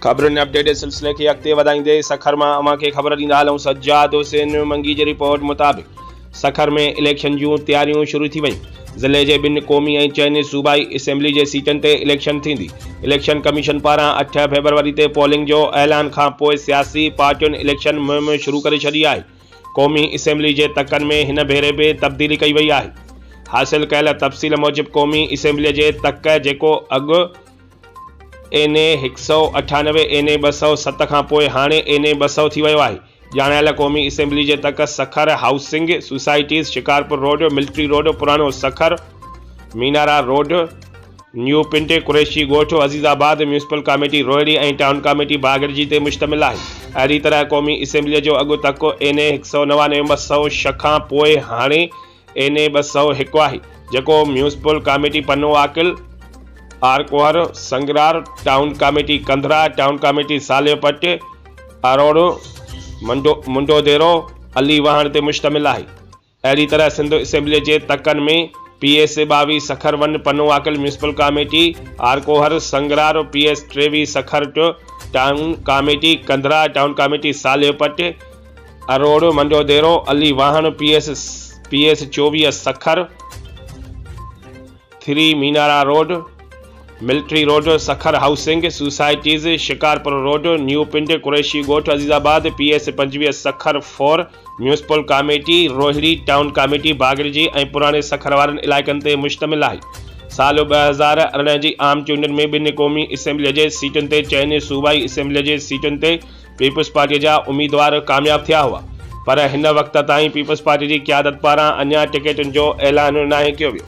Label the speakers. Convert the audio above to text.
Speaker 1: خبرن اپڊيٽ جي سلسلي کي اڳتي وڌائيندي سکر مان اوهان کي خبر ڏيندا هلون سجاد حسين منگي جي رپورٽ مطابق سکر ۾ اليڪشن جون تياريون شروع ٿي ويون ضلعي جي ٻن قومي ۽ چئن صوبائي اسيمبلي جي سيٽن تي اليڪشن ٿيندي اليڪشن ڪميشن پاران اٺ فيبروري تي پولنگ جو اعلان کان پوء سياسي پارٽين اليڪشن مهم شروع ڪري ڇڏي آهي قومي اسيمبلي جي تڪن ۾ هن ڀيري به تبديلي ڪئي وئي آهي حاصل ڪيل تفصيل موجب قومي اسيمبلي جي تڪ جيڪو اڳ اين اي 198، اين اي 207 کان پوء هاڻي اين اي 200 ٿي ويو آهي. ڄاڻايل قومي اسيمبلي جي تڪ Sukkur housing societies, Shikarpur road, military road, پراڻو سکر، مينارا روڊ، نيو پنڊ، قريشي ڳوٺ، عزيز آباد، municipal committee Rohri ۽ town committee Bagarji تي مشتمل آهي. اهڙي طرح قومي اسيمبليء جو اڳ تڪ اين اي 199 206 کان پوء هاڻي اين اي 201 آهي، جيڪو municipal committee Pano Aqil, R Kohar, Sangarar, town committee Kandhra, town committee Saleh Pat, Aror, Mando Dero, Ali Wahan تي مشتمل آهي. اهڙي طرح سنڌ اسيمبليء جي تڪن ۾ P S 22 Sukkur one, Pano Aqil municipal committee, R Kohar, Sangarar, P S 23 Sukkur two, town committee Kandhra, town committee Saleh Pat, Aror, Mando Dero, Ali Wahan, P S P S 24 Sukkur, three Minara road, military road, Sukkur housing societies, Shikarpur road, new Pind, Qureshi ڳوٺ، عزيز آباد، P S 25 Sukkur four, municipal committee, Rohri, town committee Bagirji ۽ پراڻي سکر وارن علائقن تي مشتمل آهي. سال 2018 جي عام چونڊن ۾ ٻن قومي اسيمبليء جي سيٽن تي چئن صوبائي اسيمبليء جي سيٽن تي پيپلز پارٽي جا اميدوار ڪامياب ٿيا هئا پر هن وقت تائين پيپلز پارٽي جي قيادت پاران اڃا ٽڪيٽن جو اعلان ناهي ڪيو ويو.